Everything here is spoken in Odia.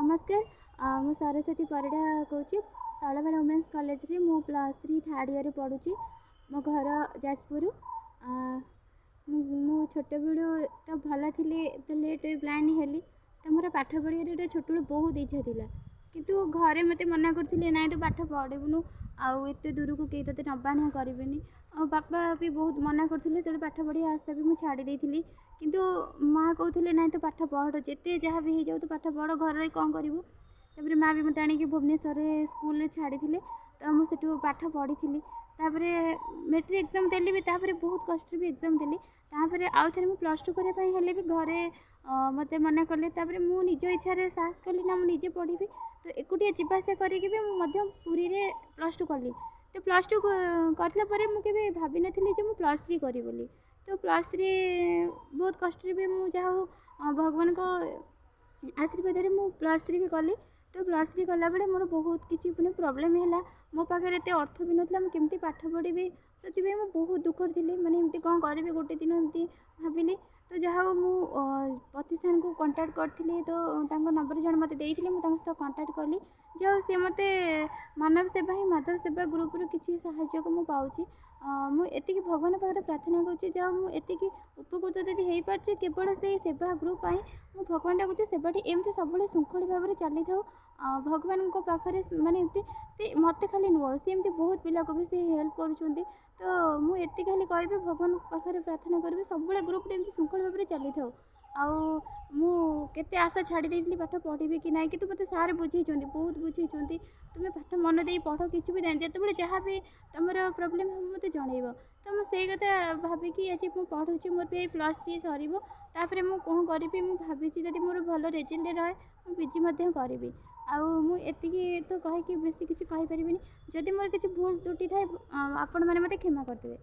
ନମସ୍କାର, ମୁଁ ସରସ୍ୱତୀ ପରିଡ଼ା କହୁଛି। ଶୈଳବାଳା ଓମେନ୍ସ କଲେଜରେ ମୁଁ +3 ଥାର୍ଡ଼ ଇୟର୍ରେ ପଢ଼ୁଛି। ମୋ ଘର ଯାଜପୁର। ମୁଁ ଛୋଟବେଳୁ ତ ଭଲ ଥିଲି, ତ ଲେଟ୍ ବ୍ଲାଇଣ୍ଡ ହେଲି। ତ ମୋର ପାଠ ପଢ଼ିବାରେ ଗୋଟେ ଛୋଟବେଳୁ ବହୁତ ଇଚ୍ଛା ଥିଲା, କିନ୍ତୁ ଘରେ ମୋତେ ମନା କରୁଥିଲେ, ନାଇଁ ତୁ ପାଠ ପଢ଼ିବୁନୁ, ଆଉ ଏତେ ଦୂରକୁ କେହି ତୋତେ ନେବା ଆଣିବା କରିବେନି। ଆଉ ବାପା ବି ବହୁତ ମନା କରୁଥିଲେ, ତେଣୁ ପାଠ ପଢ଼ିବା ଆଶା ବି ମୁଁ ଛାଡ଼ି ଦେଇଥିଲି। କିନ୍ତୁ ମା' କହୁଥିଲେ, ନାଇଁ ତୁ ପାଠ ପଢ଼, ଯେତେ ଯାହା ବି ହେଇଯାଉ ତୁ ପାଠ ପଢ଼, ଘରେ ରହି କ'ଣ କରିବୁ? ତାପରେ ମା' ବି ମୋତେ ଆଣିକି ଭୁବନେଶ୍ୱରରେ ସ୍କୁଲରେ ଛାଡ଼ିଥିଲେ, ତ ମୁଁ ସେଠୁ ପାଠ ପଢ଼ିଥିଲି। ତାପରେ ମେଟ୍ରିକ୍ ଏକ୍ଜାମ୍ ଦେଲି ବି, ତାପରେ ବହୁତ କଷ୍ଟରେ ବି ଏକ୍ଜାମ୍ ଦେଲି। ତାପରେ ଆଉ ଥରେ ମୁଁ +2 କରିବା ପାଇଁ ହେଲେ ବି ଘରେ ମୋତେ ମନା କଲେ। ତାପରେ ମୁଁ ନିଜ ଇଚ୍ଛାରେ ସାହସ କଲି ନା ମୁଁ ନିଜେ ପଢ଼ିବି। ତ ଏକୁଟିଆ ଯିବା ଆସିବା କରିକି ବି ମୁଁ ମଧ୍ୟ ପୁରୀରେ +2 କଲି। ତ +2 କରିଲା ପରେ ମୁଁ କେବେ ଭାବିନଥିଲି ଯେ ମୁଁ +3 କରିବି ବୋଲି। ତ +3 ବହୁତ କଷ୍ଟରେ ବି ମୁଁ ଯାହା ହଉ ଭଗବାନଙ୍କ ଆଶୀର୍ବାଦରେ ମୁଁ +3 ବି କଲି। ତ +3 କଲାବେଳେ ମୋର ବହୁତ କିଛି ମାନେ ପ୍ରୋବ୍ଲେମ୍ ହେଲା। ମୋ ପାଖରେ ଏତେ ଅର୍ଥ ବି ନଥିଲା, ମୁଁ କେମିତି ପାଠ ପଢ଼ିବି? ସେଥିପାଇଁ ମୁଁ ବହୁତ ଦୁଃଖରେ ଥିଲି, ମାନେ ଏମିତି କ'ଣ କରିବି, ଗୋଟେ ଦିନ ଏମିତି ଭାବିଲି। ତ ଯାହା ହଉ ମୁଁ ପତି ସାର୍ଙ୍କୁ କଣ୍ଟାକ୍ଟ କରିଥିଲି। ତ ତାଙ୍କ ନମ୍ବର ଜଣେ ମୋତେ ଦେଇଥିଲେ, ମୁଁ ତାଙ୍କ ସହିତ କଣ୍ଟାକ୍ଟ କଲି। ଯାହା ହଉ ସିଏ ମୋତେ ମାନବ ସେବା ହିଁ ମାଧବ ସେବା ଗ୍ରୁପ୍ରୁ କିଛି ସାହାଯ୍ୟକୁ ମୁଁ ପାଉଛି। ମୁଁ ଏତିକି ଭଗବାନ ପାଖରେ ପ୍ରାର୍ଥନା କରୁଛି, ଯାହା ମୁଁ ଏତିକି ଉପକୃତ ଯଦି ହେଇପାରୁଛି କେବଳ ସେଇ ସେବା ଗ୍ରୁପ୍ ପାଇଁ। ମୁଁ ଭଗବାନ ଡାକୁଛି ସେବାଟି ଏମିତି ସବୁବେଳେ ଶୃଙ୍ଖଳିତ ଭାବରେ ଚାଲିଥାଉ। ଭଗବାନଙ୍କ ପାଖରେ ମାନେ ଏମିତି ସେ ମୋତେ ଖାଲି ନୁହଁ, ସେ ଏମିତି ବହୁତ ପିଲାକୁ ବି ସେ ହେଲ୍ପ କରୁଛନ୍ତି। ତ ମୁଁ ଏତିକି ଖାଲି କହିବି, ଭଗବାନଙ୍କ ପାଖରେ ପ୍ରାର୍ଥନା କରିବି ସବୁବେଳେ ଗ୍ରୁପ୍ଟି ଏମିତି ଶୃଙ୍ଖଳିତ ଭାବରେ ଚାଲିଥାଉ। ଆଉ ମୁଁ କେତେ ଆଶା ଛାଡ଼ି ଦେଇଥିଲି ପାଠ ପଢ଼ିବି କି ନାହିଁ, କିନ୍ତୁ ମୋତେ ସାର୍ ବୁଝେଇଛନ୍ତି, ବହୁତ ବୁଝେଇଛନ୍ତି, ତୁମେ ପାଠ ମନ ଦେଇ ପଢ଼, କିଛି ବି ନାହିଁ, ଯେତେବେଳେ ଯାହା ବି ତୁମର ପ୍ରୋବ୍ଲେମ୍ ହେବ ମୋତେ ଜଣେଇବ। ତ ମୁଁ ସେଇ କଥା ଭାବିକି ଆଜି ମୁଁ ପଢ଼ୁଛି। ମୋର ବି ଏଇ +3 ସରିବ, ତାପରେ ମୁଁ କ'ଣ କରିବି ମୁଁ ଭାବିଛି। ଯଦି ମୋର ଭଲ ରେଜଲ୍ଟ ରହେ ମୁଁ ପିଜି ମଧ୍ୟ କରିବି। ଆଉ ମୁଁ ଏତିକି ତ କହିକି ବେଶୀ କିଛି କହିପାରିବିନି। ଯଦି ମୋର କିଛି ଭୁଲ ତ୍ରୁଟି ଥାଏ, ଆପଣମାନେ ମୋତେ କ୍ଷମା କରିଦେବେ।